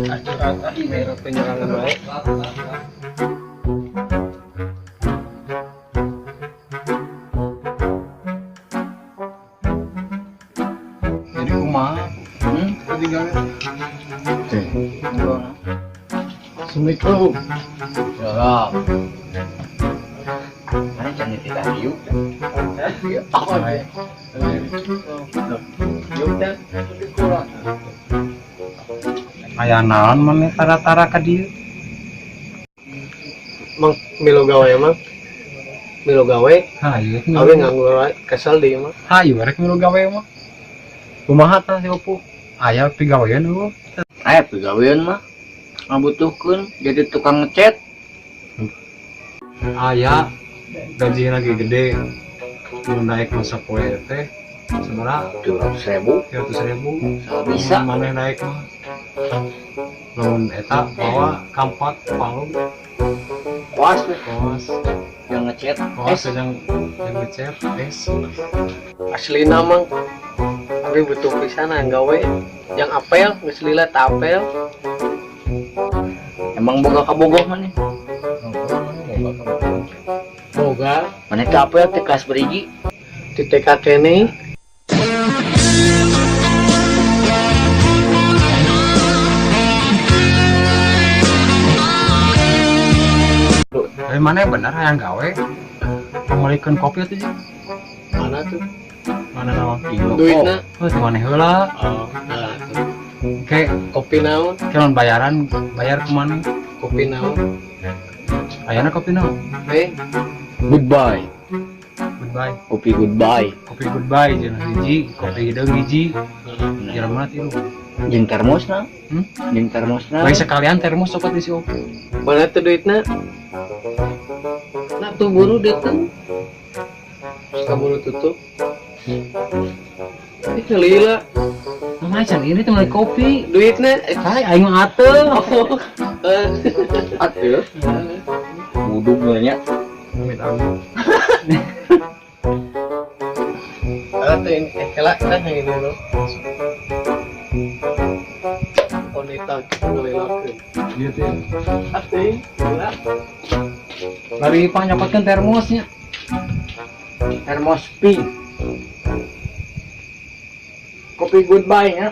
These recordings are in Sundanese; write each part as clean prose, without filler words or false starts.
Curhat ah, merah penyerangan wae. Jadi kumaha? Ketinggalan. Teh. Assalamualaikum. Salam. Mana can kita diuk? Iya, apa ya? Yuk teh. Kurang. Aya naon maneh tara-tara ka dieu? Mang milu gawe mah. Milu gawe, Hayu rek awe nganggur wae, kesel di mah. Hayu rek milu gawe mah. Kumaha tah si Opu? Aya pigawean eueuh. Aya pigawean mah. Ngabutuhkeun jadi tukang ngecat. Aya gaji lagi gede. Mun naik masa poe teh sabaraha? 200.000. 300.000. Salah bisa. Maneh naik mah. Lamun eta bawa kampat palu Koas we. Koas. Yang ngecat. Koas yang ngechat es. Aslina mang. Abi butuh pisan aya gawe. Yang apel, geus lila teu apel. Emang boga kabogoh maneh? Boga Maneh teh apel teh kelas beriji? Di TK kene. Tapi mana bener hayang gawe? Pamulikeun kopi atuh jeung. Mana tuh? Mana naon? Duitna? Oh, teu maneh heula. Oh, nah tuh. Ke Kopi naon? ke lamun bayaran bayar ku maneh. Kopi naon? Ayana kopi naon? Eh, Goodbye. Goodbye. Kopi goodbye. Kopi goodbye jeung hiji, kopi hideung hiji. Jelema tilu. Jeung termosna. Hmm? Jeung termosna. Lain sekalian termos cokot di si Opu. Mana tuh duitna? Nah tuh buru dateng. Kaburu tutup. Ih, lila. Macan ini tuh beli kopi. Duitna? Eh, Hai, aing mah atuh. oh. Eh, Atuh. Budug nya. Amit amit. Ah, tuh ini, eh, kela, kita yang ini dulu. Konita ngelilakeun. Iya teh. Atuh, lila. Lari pang nyokotkeun termosnya. Termos pink. Kopi goodbye nya.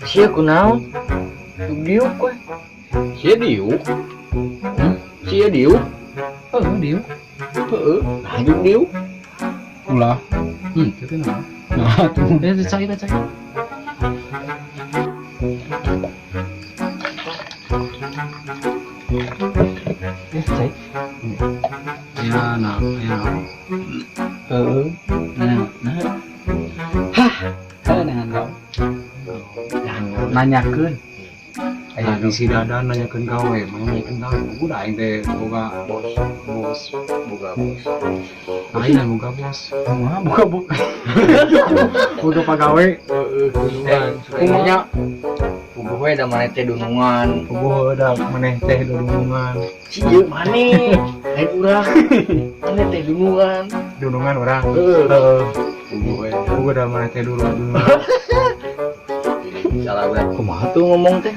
Sia kunaon? Tuk diuk we. Sia diuk. Hmm? Sia diuk. Heeh, diuk. Heeh, nah juk diuk. Ulah. Itu naon? Nah, tuh. Eh, cai cai. Eh, cai. Ya, nah, ya. Heeh. Nah, Nah, hah, heuh dengan gawe. Nanyakeun. Aya di si Dadan nanyakeun gawe, mana nanyakeun gawe. Udah aing teh boga bos, bos. Boga bos. Aing dan boga bos. Kumaha boga bos? Boga pagawe. Heeh, dunungan. Kumaha? Puguh we da maneh teh dunungan. Puguh da maneh teh dunungan. Cieu maneh, lain urang. Maneh teh dunungan. Dunungan urang. Heeh. Heeh. Puguh we. Puguh da maneh teh dunungan. Salah we. Kumaha tuh ngomong teh?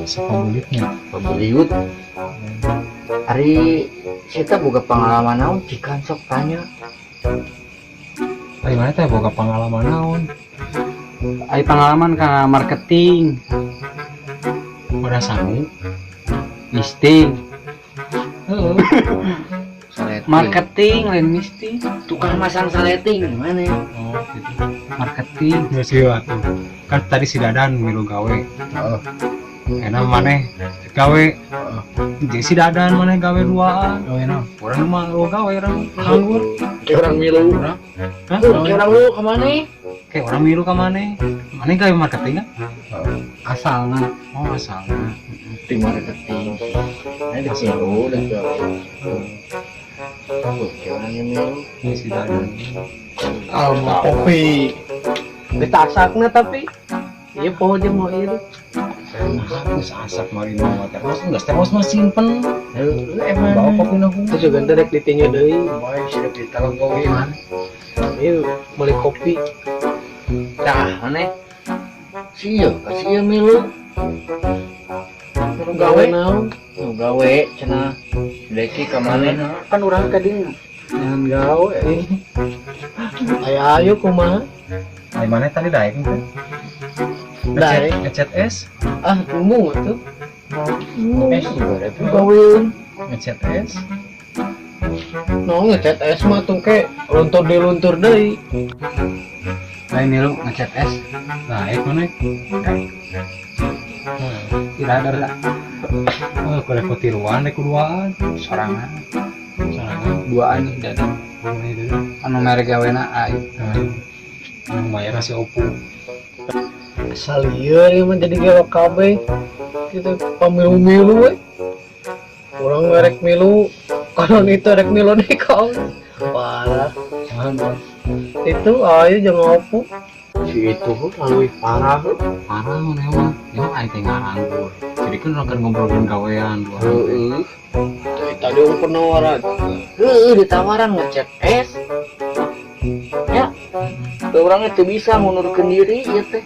Sapabulitnya. Pabeliut. Ari saya boga pengalaman naon cikan sok tanya. Ari mana teh boga pengalaman naon? Ari pengalaman ka marketing. Udah sangu. Misting. Heeh. Saleting. Marketing lain misting. Tukang masang saleting gimana? Oh, gitu. Marketing. Geus kieu atuh. Kan tadi si Dadan milu gawe. Heeh. Enak maneh gawe. Jeung si Dadan maneh gawe duaan. Gawe naon? Urang mah lo gawe urang nganggur. Kayak orang milu. Hah? Kayak orang milu ka mana? Kayak orang milu ka maneh. Maneh gawe marketing kan? Asalna. Oh, asalna. Di marketing. Ini di milu dan gawe. Oke, orang yang milu. Ini si Dadan. Ah, kopi. Ditasakna tapi ieu poho jeung mau ieu. Nah, geus asak mari mah termos geus termos mah simpen. Heuh, emang. Bawa kopi na Itu juga ntar rek ditinju deui. Baik, sudah ditalon kopi. Ieu beli kopi. Tah, maneh. Sia, kasih milu. Nu gawe naon? Nu gawe cenah. Deki ka maneh. Kan urang tadi ngan gawe. Ayo ayo kumaha? Ai maneh tadi daek teh? Daek. Ngechat S, Ah, embung atuh. Es juga ada Gaweun. ngechat S. No, ngechat es mah tuh ke luntur diluntur deui. Lain milu ngechat es. Daek maneh. Tidak ada lah. Oh, korek tiruan rek duaan. Sorangan. Sorangan. Duaan nih Dadan. Maneh Dadan. Anu mere gawena ai. Anu bayar si Opu. Asal ieu ieu mah jadi gelo kabeh. Gitu pamilu-milu we. Urang merek milu, kalau itu rek milu deui kau. Parah. Jangan, Bon. Itu ayo jangan opo. Si itu leuwih parah. Parah maneh mah. Ya ai teh ngaranggur. Jadi kan urang kan ngobrolkeun gawean dua. Heeh. Tadi orang penawaran. Heuh, ditawaran ngechat es. Ya. Orangnya teu bisa ngundurkeun diri ieu teh.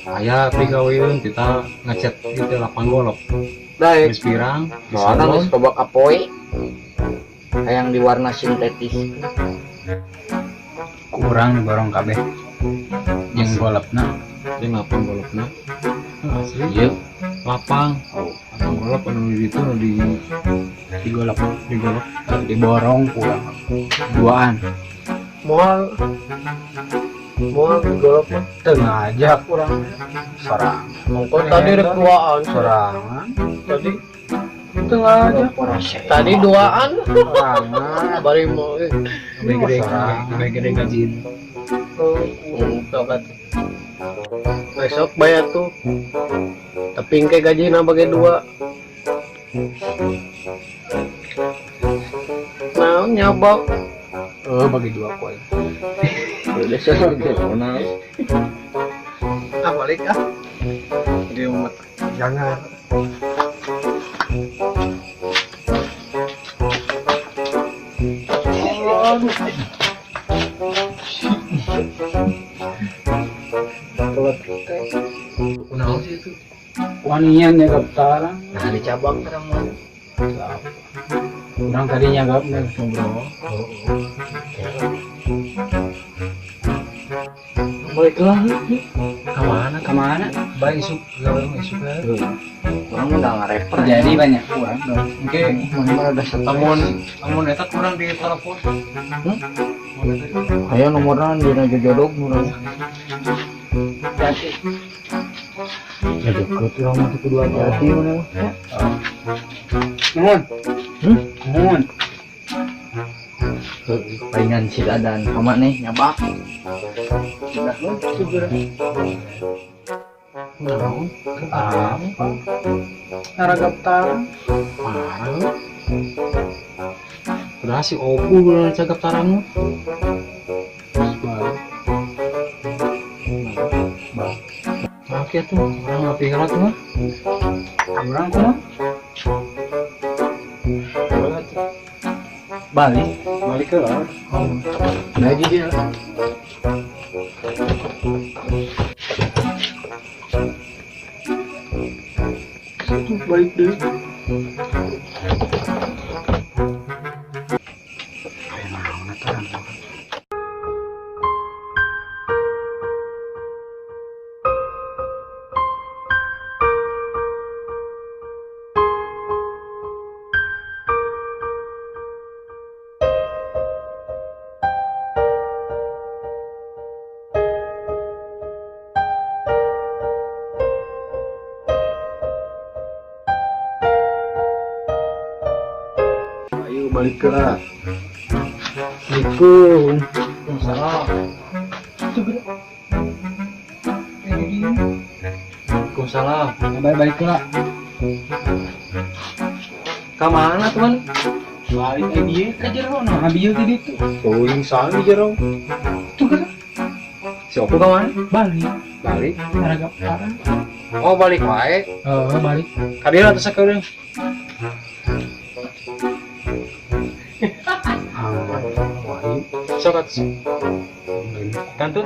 Aya pigaweun kita ngechat gitu lapang golok. Daek. Geus pirang, Soalnya disalon. geus loba kapoe. Hayang di warna sintetis. Kurang diborong kabeh. Jeung golepna. Jeung lapang golokna. Asli. Ieu Lapang. Oh. Lapang golok anu di ditu anu di digolep, di golok. diborong pulang. Duaan. Moal moal golok mah. Teu ngajak urang. Sorangan. Ongko tadi rek duaan. Sorangan. Tadi Teu ngajak. tadi duaan. Sorangan. Bari mau Lebih gede, lebih gede gaji. Sok atuh. Besok bayar tuh. Tapi engke gajina bagi dua. Nah, nyabak. Bagi dua poin. Udah selesai. Ah, balik ah. Jadi umat. Jangan. Aduh. Telat teh. Kunaon sih itu? Wanian nyagap tarang. Nah, di cabang terang mah. Urang tadi nyagap ngobrol. Balik lah. Kamana? Kemana? Bae isuk gawe mah isuk we. Urang mah udah ngareper. Jadi banyak kurang. Engke Mana mah udah stres. lamun lamun eta kurang di telepon. Hmm? Mun eta di telepon. Ayo nomorna dina jojodog murah. Jadi Ya deket urang mah teu kudu hati-hati mana mah. Ya. Nuhun. Hmm? Nuhun. Heuh, palingan si Dadan ka maneh nyabak. Sudah lu segera. Naon? Apa? Naragap tarang. Parah. Udah si Opu bener cakap tarang mah. Balik. Oke tuh, orang ngopi heula tuh mah. Urang kumaha? Balik. Balik ke lah. Lagi dia. Balik deh. Aya naon eta urang? Ayo balik ke lah. Assalamualaikum. Salam. Waalaikumsalam. Balik-balik lah. Ka mana teman? Balik aja dia ke jero, nah bieu ti ditu. Teuing saha di jero? Tuh kan Si Opu ka mana? Balik. Balik. Harga parah. Oh, balik wae. Oh, balik. Ka dieu atuh sakedeung. Sok atuh. Kantun.